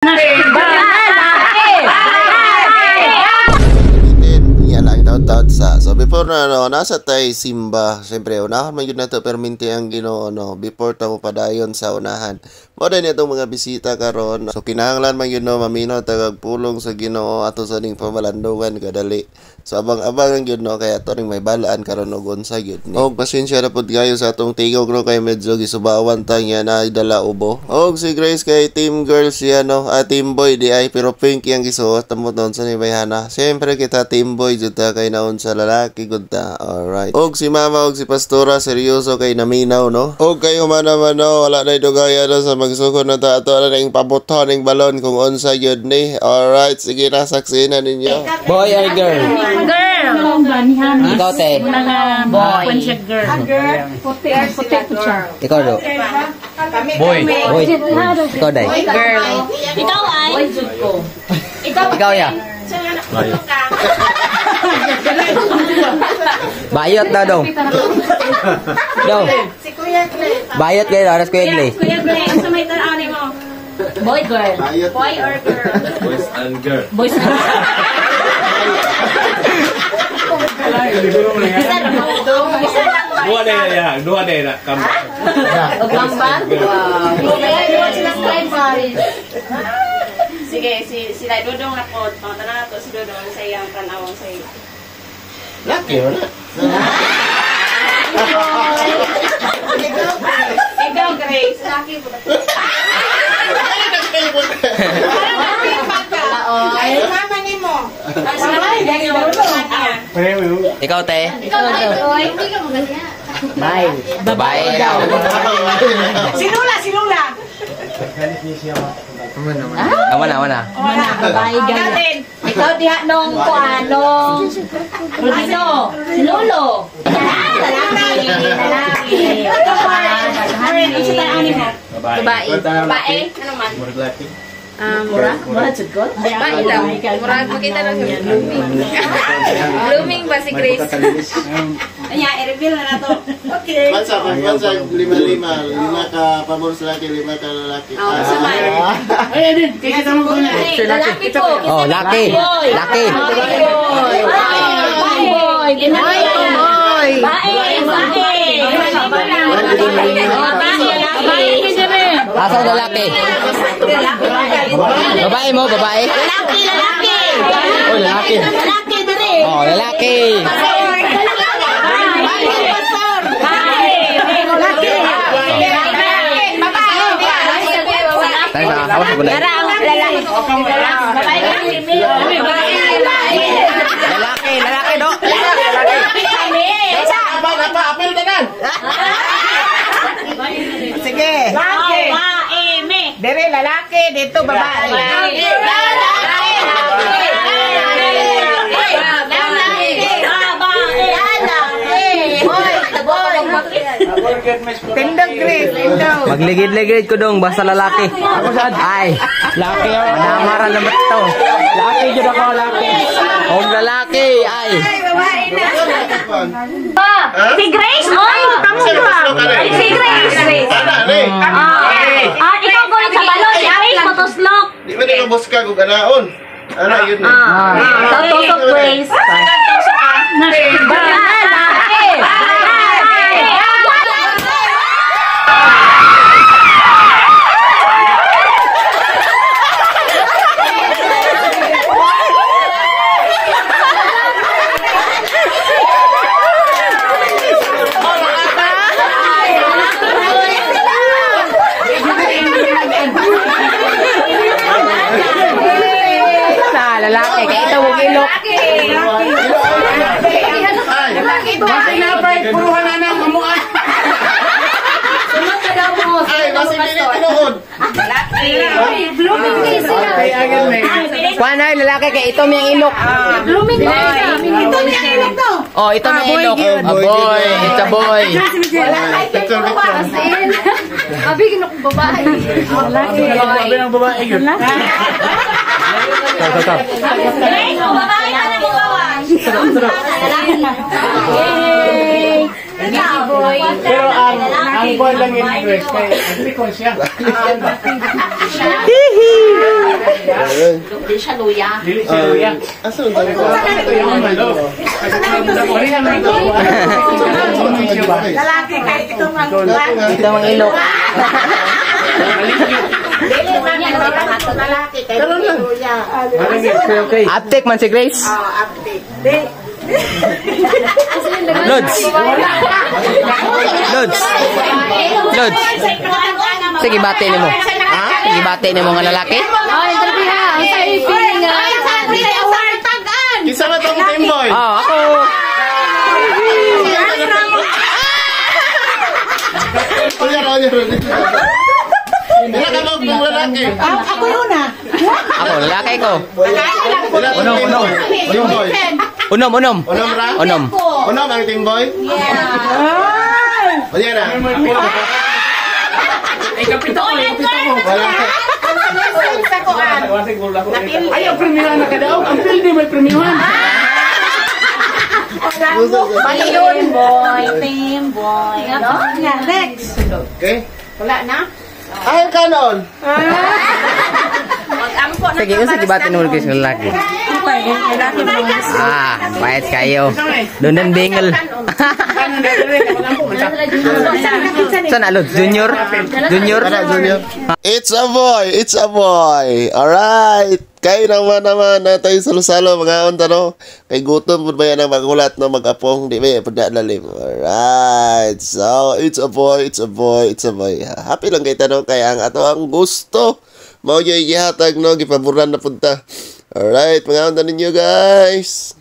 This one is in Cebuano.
Lalaki! Gamitin niya lang taon-taon sa. So before na no, nasa tay simba, siyempre unahan man gyud nato perminti ang Ginoo, no, before ta mo padayon sa unahan. Mo din itong mga bisita karon. So kinahanglan man gyud, no, maminaw ta og pulong sa Ginoo ato sa ning pamalandungan kadali. So abang-abang gyud, no, kay ato ning may balaan karon og unsa gyud ni. Og pasensya na pud kayo sa atong tingog, no, kay medyo gisubawan ta nga na dala ubo. Og si Grace kay team girls siya, no, ah, team boy di ay, pero pink yang gisuot mo doon sa ni Bayhana. Siyempre kita team boy jud ta kay naon sa lalaki gud ta. Alright. Og si mama og si pastora seryoso kay naminaw, no. Og kayo man naman, no, wala na dugaya, no, sa magsugod na ta ato na ning pabuton ning balon kung unsa gyud ni. Alright, sige na, saksinan ninyo. Boy or girl? Girl! Ikaw, te. Boy. Ikaw, do. Boy. Boy. Ikaw, day. Girl. Ikaw ay? Ikaw, ya. Bayot daw, dong. Dong. Bayot kayo, aras Kuya Glee. Kuya Gray, sa may tanawin mo? Boy, girl. Boy or girl? Boys and girl. Boys and girl. Isa lang. Dua na ya, dua na na kami. O gamba? Sige, si sila Dudong na po. Pangatanan na to si Dudong sa iyang tanawang sa iyo. Laki wala. Ikaw, Grace. Laki po. Ay, mama ni mo. Ikaw, te. Ikaw ay, oy. Hindi ka maganda. Babae daw. Si Lula, si Lula. Awa na, awa na. Babae gaya. Ikaw diha nung kuanong Rodino, si Lolo. Lalaki, lalaki. Ano sa tanawin mo? Babae. Babae? Ano man? Mura? Mura jud ko? Babae lang. Murag makita lang siya blooming. Blooming ba si Grace? Anya, i-reveal na na to. Okay. Bansa, bansa, lima, lima. Lima ka pabor sa laki, lima ka lalaki. Oh, sa man. Lalaki po. Oh, laki. Laki. Boy. Boy. Boy. Bae. Bae. Bae. Asa ang lalaki? Babae mo, babae? Lalaki, lalaki. Oh, lalaki. Lalaki dire. Oh, lalaki. Tayo na, awas mo na. Lalaki, lalaki, do. Lalaki. Apa, apa, apel tanan. Sige. Dere lalaki, dito babae. Tindog, Grace, tindog. Magligid-ligid ko dong, basta lalaki. Ako sad. Ay. Laki ako. Manamaran naman ito. Laki jud ako, laki. Og lalaki, ay. Si Grace, oy! Si Grace! Ana, ni. Ah, ikaw gulot sa balon. Si Grace, motoslok. Di ba di mabos ka kung ganaon? Ana, yun ni. Ah, tusok, Grace. Lalaki! Na, lalaki. Kaya ito, huwag ilok. Ay, basi dili tinuod. Kuan ay, lalaki. Kaya ito may ilok. Blooming Ito niya ilok to. Oh, ito may ilok. A boy. It's a boy. Picture, picture. Abi ginoo babae. Grace, babae ka na mo gawas. Yay! Boy. Pero ang boy lang yung Grace kay naglikon siya. Di siya luya. Dili siya luya. Asa ang tawag? Ito yung malo. Pareha man ito. Lalaki kay ito mang Ito ang ilok. Dili man lalaki kay luya. Okay. Aptek man si Grace. Oh, update. Lods. Lods. Lods. Sige, bati nimo. Ha? Sige, bati nimo nga lalaki. Ay, grabe ha. Ang sa feeling ha. Kinsa man tong team boy? Oh, ako. Unya ra, unya ra. Pila ka mo kung lalaki? Ako yun ah. Ako, lalaki ko. Pila tong team boy? Team boy. Unom, unom. Unom ra? Unom. Unom ang team boy? Yeah. Unya na. Ay, kapito ko, kapito ko. Wala. Ay, ang premihan na kadaog. Ang pildi may premihan. Team boy, team boy. No? Next. Okay? Wala na? Ay, kanon. Mag-ampo na Sige, unsa gibati nimo Grace nga lalaki? Ah, payat kayo. Doon bingal. Saan na, Lods? Junior? Junior? Tara, Junior. It's a boy! It's a boy! Alright! Kay naman naman na tayo salo-salo mga unta no. Kay gutom pud ba yan ang magulat no mag-apong di ba pud na lalim. Alright. So, it's a boy, it's a boy, it's a boy. Happy lang kay tanong kay ang ato ang gusto. Mao gyud gihatag no gipaboran na pud ta. Alright, mga unta ninyo guys.